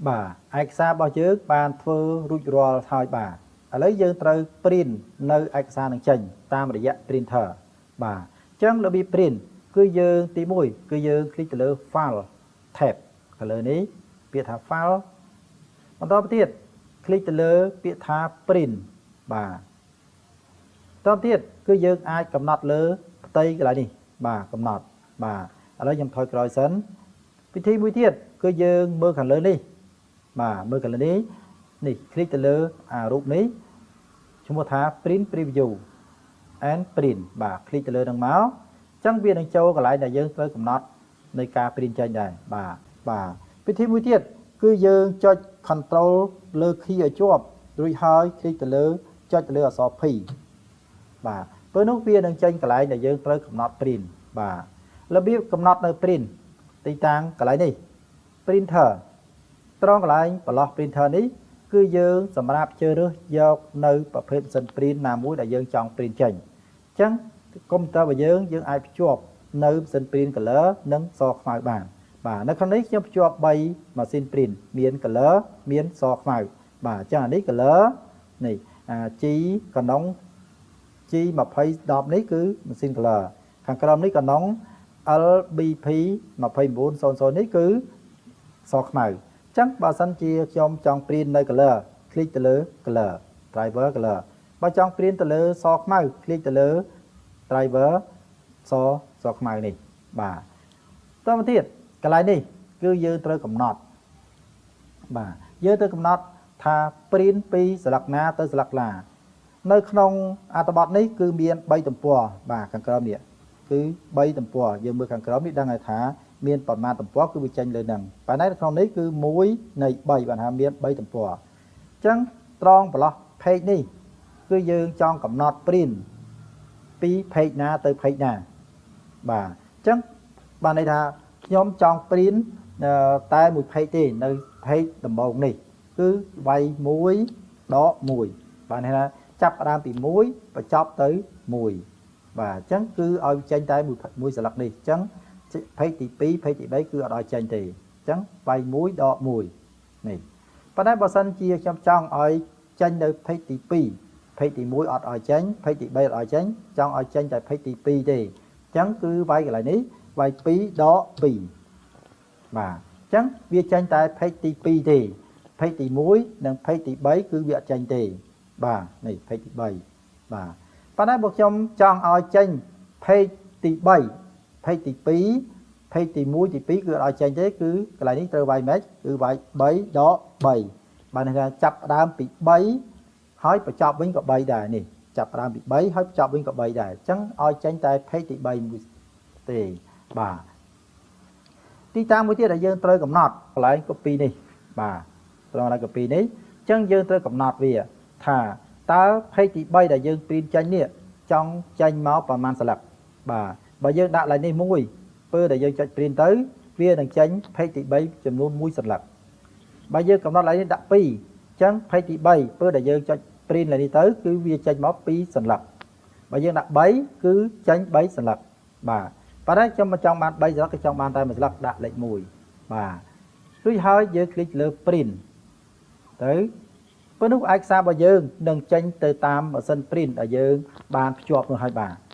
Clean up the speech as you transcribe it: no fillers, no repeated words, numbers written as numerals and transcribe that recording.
បាទឯកសាររបស់យើងបានធ្វើរួចរាល់ហើយបាទឥឡូវយើងត្រូវ print នៅឯកសារនឹងចេញតាមរយៈ printer បាទអញ្ចឹងរបៀប print គឺយើងទី1គឺយើង click ទៅលើ file tab ខាងលើនេះពាក្យថា file បន្តទៅទៀត click ទៅលើពាក្យថា print បាទតទៅទៀតគឺយើងអាចកំណត់លើផ្ទៃកន្លែងនេះបាទកំណត់បាទឥឡូវខ្ញុំថយក្រោយសិនវិធីមួយទៀតគឺយើងមើលខាងលើនេះបាទមើលខាងលើនេះនេះ click ទៅលើអារូបនេះឈ្មោះថា print preview and print បាទ click ទៅលើនឹងមកអញ្ចឹងវានឹងចូលកន្លែងដែលយើងត្រូវកំណត់នៃការ print ចេញដែរបាទបាទវិធីមួយទៀតគឺយើងចុច control លើ key ឲ្យជាប់រួចហើយ click ទៅលើចុចទៅលើអក្សរ P បាទពេលនោះវានឹងចេញកន្លែងដែលយើងត្រូវកំណត់ print បាទរបៀបកំណត់នៅ print ទីតាំងកន្លែងនេះ printer ត្រង់កន្លែងប្រឡោះ printer នេះគឺយើងសម្រាប់ជ្រើសរើសយកនៅប្រភេទម៉ាស៊ីន print ណាមួយដែលយើងចង់ print ចេញអញ្ចឹងកុំព្យូទ័ររបស់យើងយើងអាចភ្ជាប់នៅម៉ាស៊ីន print color និងសខ្មៅបានបាទនៅក្នុងនេះខ្ញុំភ្ជាប់3ម៉ាស៊ីន print មាន color មានសខ្មៅបាទអញ្ចឹងអានេះ color នេះអា G Canon G 2010នេះគឺម៉ាស៊ីន color ខាងក្រោមនេះ Canon LBP 2900នេះគឺសខ្មៅអញ្ចឹងបើសិនជាខ្ញុំចង់ print នៅ color click ទៅលើ color driver color បើចង់ print ទៅលើសខ្មៅ click ទៅលើ driver សសខ្មៅនេះបាទតមកទៀតកន្លែងនេះគឺយើងត្រូវកំណត់បាទយើងត្រូវកំណត់ថា print ពីស្លឹកណាទៅស្លឹកណានៅក្នុងអត្ថបទនេះគឺមាន3ទំព័របាទខាងក្រោមនេះគឺ3ទំព័រយើងមើលខាងក្រោមនេះដឹងហើយថាមានប្រមាណទំព័រគឺវាចេញលើនឹងប៉ុន្តែក្នុងនេះគឺ1នៃ3បានថាមាន3ទំព័រអញ្ចឹងត្រង់ប្រឡោះ page នេះគឺយើងចង់កំណត់ print ពី page ណាទៅ page ណាបាទអញ្ចឹងបានន័យថាខ្ញុំចង់ print តែមួយ page ទេនៅ page ដំបូងនេះគឺវាយ1ដក1បានន័យថាចាប់ផ្ដើមពី1បញ្ចប់ទៅ1បាទអញ្ចឹងគឺឲ្យចេញតែមួយមួយសន្លឹកនេះអញ្ចឹង page ទី2 page ទី3គឺអត់ឲ្យចេញទេអញ្ចឹងវាយ1ដក1នេះប៉ុន្តែបើសិនជាខ្ញុំចង់ឲ្យចេញនៅ page ទី2 page ទី1អត់ឲ្យចេញ page ទី3អត់ឲ្យចេញចង់ឲ្យចេញតែ page ទី2ទេអញ្ចឹងគឺវាយកន្លែងនេះវាយ2ដក2បាទអញ្ចឹងវាចេញតែ page ទី2ទេ page ទី1និង page ទី3គឺវាអត់ចេញទេបាទនេះ page ទី3បាទប៉ុន្តែបើខ្ញុំចង់ឲ្យចេញ page ទី3 page ទី2 page ទី1ទី2គឺអត់ឲ្យចេញទេគឺកន្លែងនេះត្រូវវាយម៉េចគឺវាយ3ដក3បានន័យថាចាប់ផ្ដើមពី3ហើយបញ្ចប់វិញក៏3ដែរនេះចាប់ផ្ដើមពី3ហើយបញ្ចប់វិញក៏3ដែរអញ្ចឹងឲ្យចេញតែ page ទី3មួយទេបាទទីតាំងមួយទៀតដែលយើងត្រូវកំណត់កន្លែង copy នេះបាទត្រង់កន្លែង copy នេះអញ្ចឹងយើងត្រូវកំណត់វាថាតើ page ទី3ដែលយើង print ចេញនេះចង់ចេញមកប្រមាណស្លឹកបាទបើយើងដាក់ឡើងនេះមួយពេលដែលយើងចុច print ទៅវានឹងចេញ page ទី3ចំនួន1សន្លឹកបើយើងកំណត់ឡើងនេះដាក់2អញ្ចឹង page ទី3ពេលដែលយើងចុច print ឡើងនេះទៅគឺវាចេញមក2សន្លឹកបើយើងដាក់3គឺចេញ3សន្លឹកបាទប៉ុន្តែខ្ញុំមិនចង់បាន3សន្លឹកគឺចង់បានតែមួយសន្លឹកដាក់លេខ1បាទរួចហើយយើង click លើ print ទៅពេលនោះឯកសាររបស់យើងនឹងចេញទៅតាមម៉ាស៊ីន print ដែលយើងបានភ្ជាប់នោះហើយបាទ។